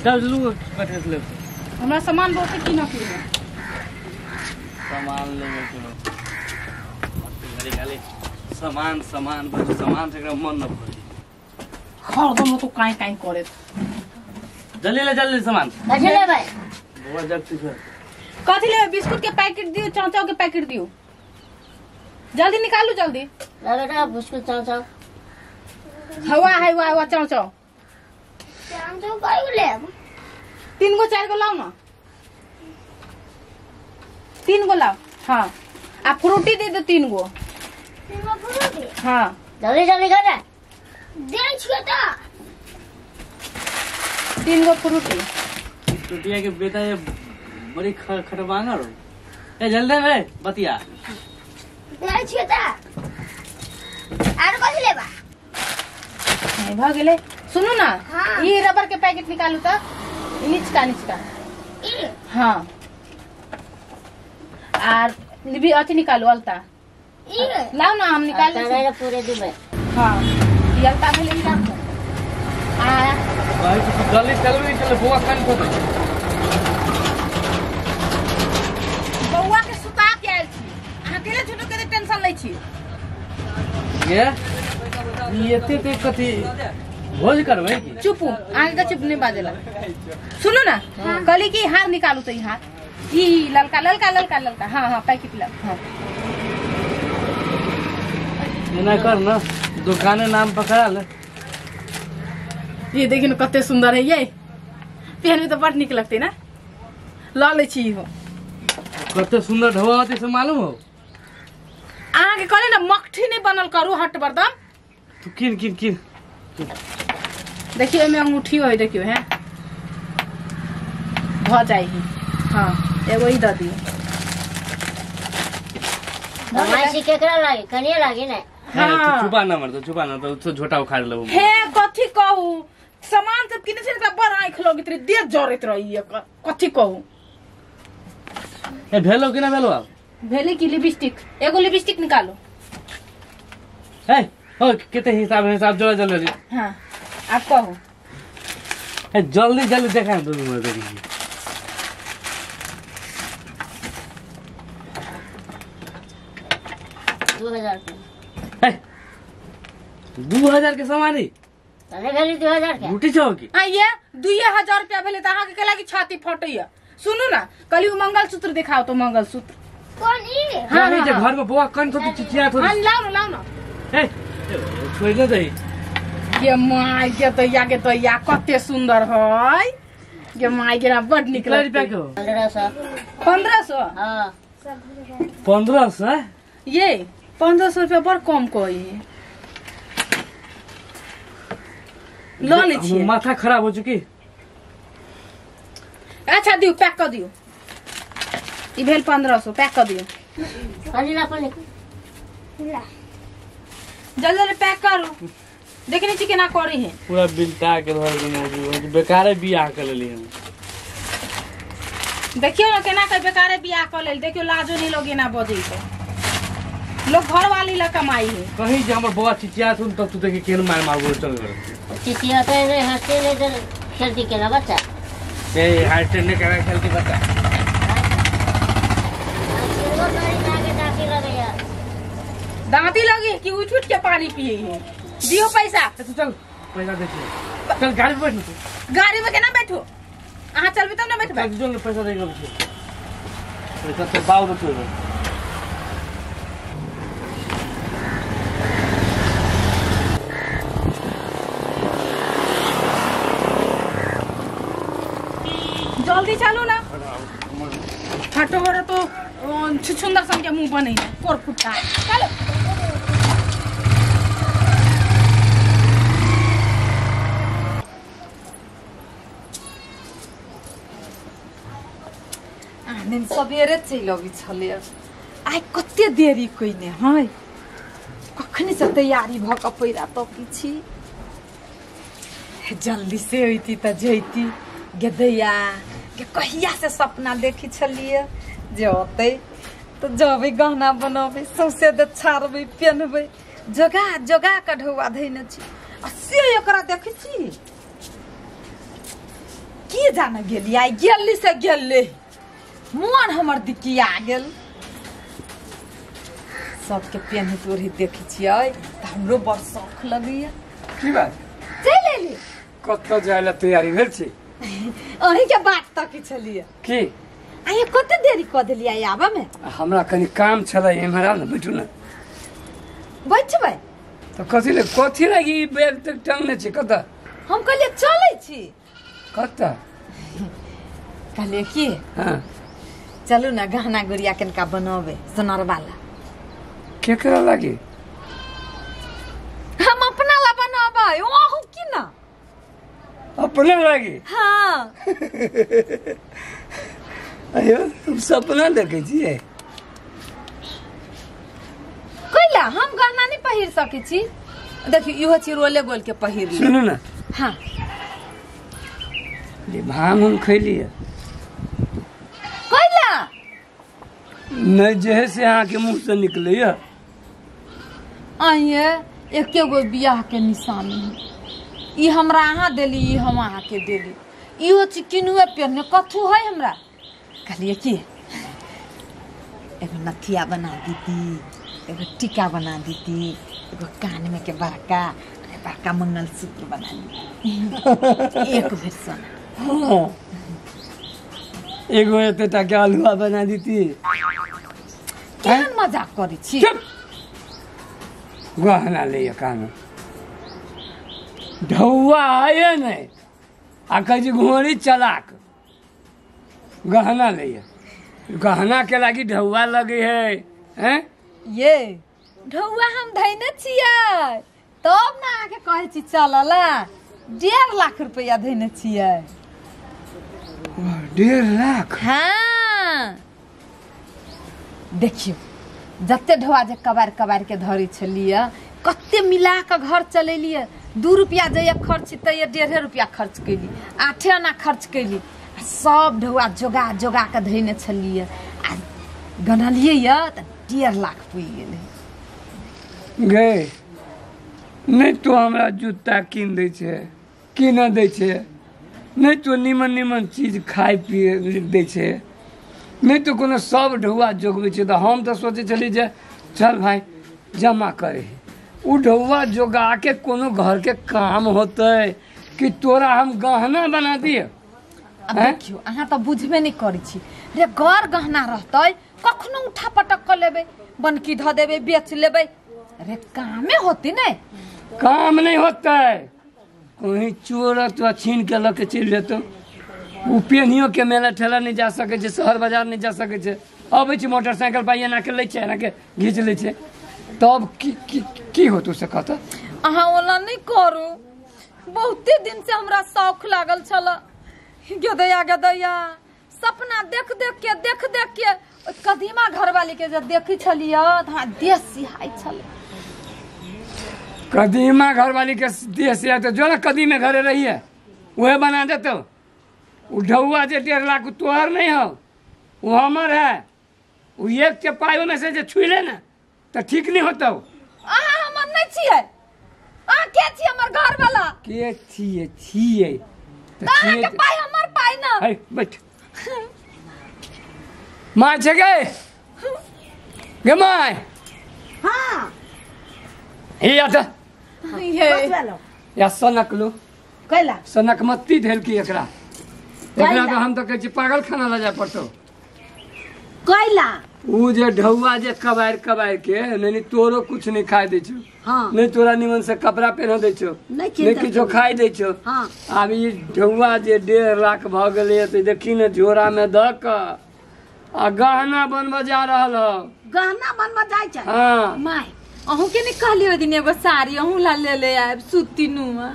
चल लू कथे से ले हमरा सामान बहुत किन के है। सामान लेबे के घरे खाली सामान सामान बस सामान से एकरा मन न भरे। हरदम तो काई काई करे। जल्दी ले जल्दी सामान। कथि लेबै? बउआ जगती छै। कथि लेबै? बिस्कुट के पैकेट दियो, चाव के पैकेट दियो, जल्दी निकालू जल्दी। ला बेटा बिस्कुट चाव चाव। हवा है हवा हवा चाव चाव। चाव चाव कई लेब? 3 गो 4 गो लाओ ना, 3 गो लाओ। हाँ आ फ्रूटी दे दो 3 गो। 3 गो फ्रूटी? हाँ जल्दी जल्दी कर दे छियो त 3 गो फ्रूटी। टुटिया के बेटा ये बड़ी खटबांगर हो। ए जल्दी रे बतिया दे छियो त आर कथि लेबा? नहीं भ गेलै। सुनू ना। हाँ। ये रबर के पैकेट निकालू त निचका निचका। ई हाँ आर भी अथी निकालू अलता। ई लाओ ना हम निकाल ले पूरे दुबे। हाँ ई अलता भेलै ई राखू। आ भाई तू जल्दी चलबी चल बउआ कान को बउआ के सुता के आयल छी। अहाँ केले झूठो के टेंशन लै छी? ये ई एते ते कथी भोज करबै की? चुपू आगे के चुप नहीं बाजेला। सुनू ना। हाँ। कहली कि हार निकालू तो ई हार ई ललका ललका ललका ललका। हाँ हाँ पैकेट ला। हाँ एना कर ना दुकाने नाम पकड़ा ले। ये देखिन कते सुंदर है ये, पहनबे तो बड़ निक लगते ना। ल ले छी हो कते सुंदर ढोआ होते से मालूम हो? अहाँ के कहले ना मकठी नहीं बनल करू हट बरदम। तू किन किन किन देखियो एमे अंगूठी होय देखियो है भ जाई। हाँ एगो ई द दियो। मासी केकरा लागी? कनिया लागी ने? हाँ छुपा ना मर तो छुपा ना तो झोटा उखाड़ लेबो। हे कथी कहू सामान सब किने छै त बड़ आंख लगैत रही देह जरैत रही कथी कहू। ए भेलो कि ना भेलो? आब भेले कि लिपस्टिक एगो लिपस्टिक निकालो। ए ओ केते हिसाब हिसाब जोड़ा जल्दी। हां आप कहू। ए जल्दी जल्दी देखा दुनू में देखी। दू हजार के। ए 2000 के सामान ही अरे भेली 2000 के लूटी छौ की? आ ये 2000 रुपया भेले त अहाँ के केला की छाती फटैया। सुनू ना कहली उ मंगलसूत्र दिखाओ तो मंगलसूत्र कोन ई? हां जे घर में बउआ कन थोड़ी चिचिया थोड़ी। हां लाओ ना लाओ ना। ए छोड़ न दही। ये my के तो या कते सुंदर है ये my के ना बड़ निक कितना रुपया के हो? 1500। 1500? हां 1500। ये 1500 रुपया बड़ कम कही है। ल ले छी माथा खराब हो चुकी। अच्छा दियो पैक कर दियो। ई भेल 1500 पैक कर दियो। पहले पहले जल्दी जल्दी पैक करू। देखने छी केना करी है। पूरा बिल ता के धर देने बेकारे बियाह कर लेली हम। देखियो ना केना के बेकारे बियाह कर लेल। देखियो लाजो नहीं लोगे ना बजै तो लोग घर वाली ला कमाई है। कहीं जे हमर बउआ चिचिया सुन तब तू देखी केन मार मार चल कर चिचियाते नहीं हंसते नहीं तो खेलती केना बच्चा। ए हार्ट ने केना खेलती बच्चा। दांती लगी कि उठ उठ के पानी पिए है। दियो पैसा। तू चल पैसा दे चल गाड़ी में बैठ। गाड़ी में केना बैठो? अहाँ चलबे तब ना बैठबे। चल पैसा दे के पैसा तो बाऊ दे। जल्दी चलो ना। हटो हटो तो छुछुंदर सन के मुंह बने कोर फुटा। चलो आने सबेरे चलि अबै छलै आइ कते देरी कइने है। कखनी से तैयारी भ क पैरा तकी छी। जल्दी से अइती त जैती गेदैया के कहिया से सपना देखी छलिए जे अतै त जबै गहना बनबै सौंसे दे छाड़बै पेनबै जोगा जोगा क ढौआ धैने छी। आ से एकरा देखै छी की जाने गेली आइ गेली से गेले मन हमर दिकिया गेल। सबके पेन्हैत ओढ़ैत देखै छियै तऽ हमरो बड़ शौख लगैया। की बात चलि एली? कतऽ जाय ला तैयारी भेल छी? अहीं के बात तकै छलियै। की अहाँ कते देरी कऽ देलियै आबऽ मे? हमरा कनि काम छलै एम्हर आउ ने बैठू ने। बैठबै तऽ कथी ले कथी लागी बैग तक टांगने छी कतऽ? हम कहलियै चलै छी। कतऽ? कहलियै की हाँ चलू ने गहना गुड़िया कनिका बनबै सोनरवा ला। केकरा लागी? हम अपना ला बनबै अहूँ की ना? अपना लागी? हाँ। अयो हम सपना देखै छियै। कैला हम गहना नहीं पहिर सकै छी? देखियौ इहो छी रोले गोल के पहिर ली। सुनू ने। हाँ जे भांग हम खैलियै। कैला? नहीं जे है से अहाँके मुँह से निकलैया। आइए एके गो बियाह के निशानी है। ई हमरा अहाँ देली ई हम अहाँके देली। इहो छी किनुए पेरने कथू है हमरा। कहलियै की एगो नथिया बना दीती एगो टीका बना दीती एगो कान में के बड़का बड़का मंगलसूत्र बना ली एक भर सोना। हाँ एगो एते टा के हलुआ बना दीती। केहन मजाक करै छी? चुप गहना ले कान ढौआ आये नहीं आ कहै छी घोड़ी चलाक गहना ले गहना के लागी ढौआ लगे है हैं? ये ढौआ हम धैने छियै तब ना अहाँके कहै छी चलला। 1.5 लाख रुपया धैने छियै। 1.5 लाख? हाँ देखियौ जते ढौआ जे कबारि कबारि के धरै छलियै कते मिला कऽ घर चलेलियै। 2 रुपया जइया खर्च तैया 1.5 रुपया खर्च कैली 8 आना खर्च कैली। सब ढौआ जोगा जोगा के धैने छलियै आ गनलियै यऽ तऽ 1.5 लाख पुगि गेलै। गे नहीं तो हमरा जूता कीन दै छै कीन दै छै नहीं तो निमन निमन चीज खाय पिए दै छै नहीं तो कोनो सब ढौआ जोगबै छै। तऽ हम तऽ सोचै छली जे चल भाई जमा करे उ ढौआ जोगा के कोनो घर के काम होतै कि तोरा हम गहना बना दिए। अब देखियौ अहाँ तऽ बुझबे नहि करै छी रे गर गहना रहतै कखनो उठा पटक कऽ लेबै बनकी धऽ देबै बेच लेबै अरे कामे होती ने। काम नहीं होतै कहीं चोर तो छीन के लऽ के चलि जेतौ। उ पेनियो के मेला ठेला नहीं जा सकै छै शहर बाजार नहीं जा सकै छै। अबै छै मोटरसाइकिल पर एना के लै छै एना के घीच लै छै तब की की की होतौ से कहतौ? अहाँ ओना नहि करू। बहुते दिन से हमरा शौख लागल छल गदैया गदैया सपना देख देख के देख देख के कदीमा घरवाली के जब देखै छलियै तऽ हमरा देह सिहाइ छलै। कदीमा घरवाली के देह सिहाइ तऽ जो ने कदीमे घरे रहिए उहे बना देतौ। उ ढौआ जे 1.5 लाख तोहर नहीं हो वो हमर है। उ एक के पाइ में से जे छुइ ले ने तऽ ठीक नहीं होतौ। अहाँ हमर नहीं छियै। अहाँ के छियै हमर घरवाला? के छियै छियै तऽ अहाँके पाइ हमर पाइ ना। है बैठ माय छै गे गे my. हाँ हे आता ये या सनक लो कैला सनक मत्ती धेल की एकरा एकरा तो हम तो कहै छी पागल खाना लऽ जाय पड़तौ। कैला? उ जे ढौआ जे कबारि कबारि के नहीं तोरो कुछ नहीं खाय दै छौ। हाँ नहीं तोरा निमन से कपड़ा पहन दै छौ नहीं किछो खाय दै छौ। हाँ आब ई ढौआ जे 1.5 लाख भऽ गेलै तऽ देखी ने झोरा में दऽ कऽ आ गहना बनबऽ जा रहल हौ। गहना बनबऽ जाइ छै? हाँ my अहूँ के नहीं कहलियै ओहि दिन एगो साड़ी अहूँ ला ले ले आयब सूती नुआ।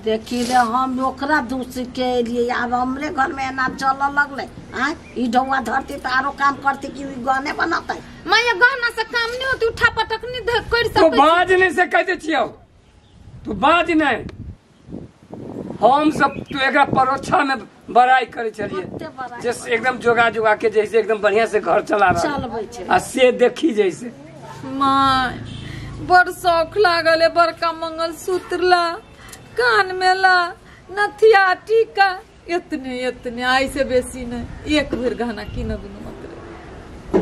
देखी रे हम ओकरा दूस के एलियै आब हमरे घर में एना चलऽ लगलै। आँय ई ढौआ धरती तऽ आरो काम करती कि ई गहने बनतै? माय गहना से काम नहीं होती उठा पटक नहीं कर तू सकै। बाज नहीं से कह दै छियौ तू बाज नहीं। हम सब तू एकरा परोक्षा में बड़ाई करे छलियै जैसे एकदम जोगा जोगा के जैसे एकदम बढ़िया से घर चला चलबै छै आ से देखी जैसे। My बड़ शौख लागल है बड़का मंगलसूत्र ला कान में ला नथिया टीका। इतने इतने आइ से बेसी नहीं, एक भर गहना कीनब मात्र।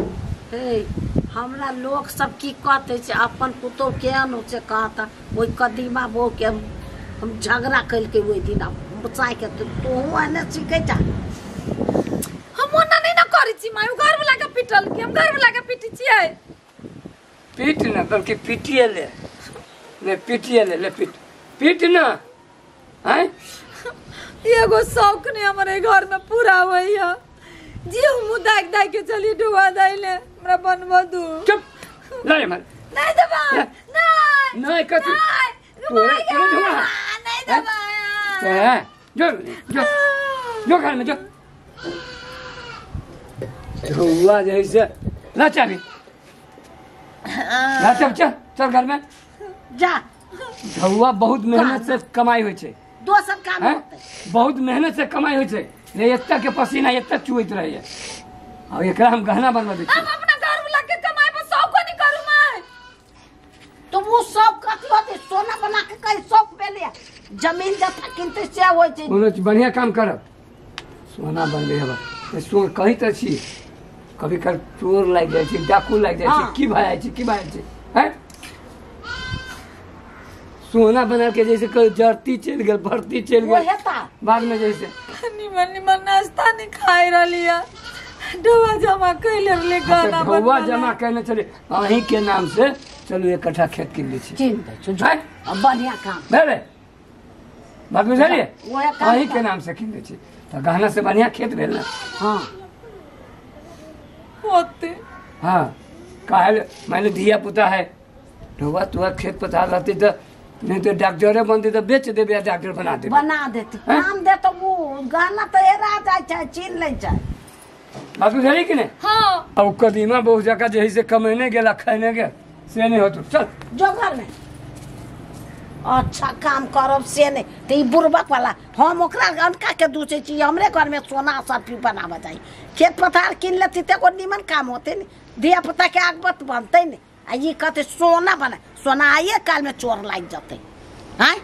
हे हमरा लोग सब की कहते छै, अपन पुतोह केहन हो से कहता। ओहि कदीमा बो के हम झगड़ा कलकै ओहि दिन बचाय के, तोहू एने सीखै जा। हम ओना नहीं ना करै छी माय, उ घर वाला के पिटल के हम घर वाला के पिटी छियै। पीट ना बल्कि पिटिए ले, ले पिटिए ले, ले पीट पीट ना। हैं एगो शौक नहीं हमारे घर में पूरा होई है जी, हम दाग दाग के चली डुबा दाइले हमरा बनबो दू। चुप ले मार नहीं दबा नहीं नहीं कथी तोरे तोरे ढुआ नहीं दबा। ए जो जो जो घर में जो ढुआ जैसे ला चाबी ला चाबी, चल चल घर में जा। ढुआ बहुत मेहनत से कमाई होइ छै, दोसर काम होतै, बहुत मेहनत से कमाई होइ छै। ले एत्ता के पसीना एत्ता चुइत रहैया, आ एकरा हम गहना बनवा दै छी। हम अपना घर वाला के कमाई पर शौक नहीं करू मैं। तो वो शौक कथी होतै, सोना बना के कहीं शौक भेलै, जमीन जथा किनतै से होइ छै। कोनो बढ़िया काम करब, सोना बनबै हब सो कही तऽ छी, कभी कभी चोर लागि जाइ छै, डाकू लागि जाइ छै, की भए जाइ छै की भए जाइ छै। हैं सोना बना के जैसे कोई जरती चल गेल भर्ती चल गेल बाद में जैसे निमन निमन नाश्ता नहीं खाए रहली है, ढुआ जमा कैले रहले गहना बनवा, ढुआ जमा कैले चले अहीं के नाम से। चलू एक कट्ठा खेत कीन लै छी, कीन दै छी, अब बढ़िया काम भेलै बात बुझलियै, अहीं के नाम से कीन दै छी तऽ गहना से बढ़िया खेत भेल ना। हाँ होते हाँ काहे मान लो धिया पुता है, ढुआ तुआ खेत पथार रहती तऽ नहीं तो डॉक्टरे बनते तो बेच देबे, डॉक्टर बना देबे, बना देते काम दे तो वो गहना तो हेरा जाय छै, छीन लै छै। बात बुझली कि नहीं? हाँ। अब कदीमा बहुत जगह जे से कमेने गेला खाने गेल से नहीं होतो, चल जो घर में अच्छा काम करब से नहीं तो ई बुरबक वाला हम ओकरा अनका के दूसै छी, हमरे घर में सोना सब भी बनाबऽ जाइ, खेत पथार कीन लेती तऽ एगो नीमन काम होते ने, धिया पुता के आगबत बनतै ने। आ ई कहते सोना बना, सोना आइए काल में चोर लागि जतै। आँय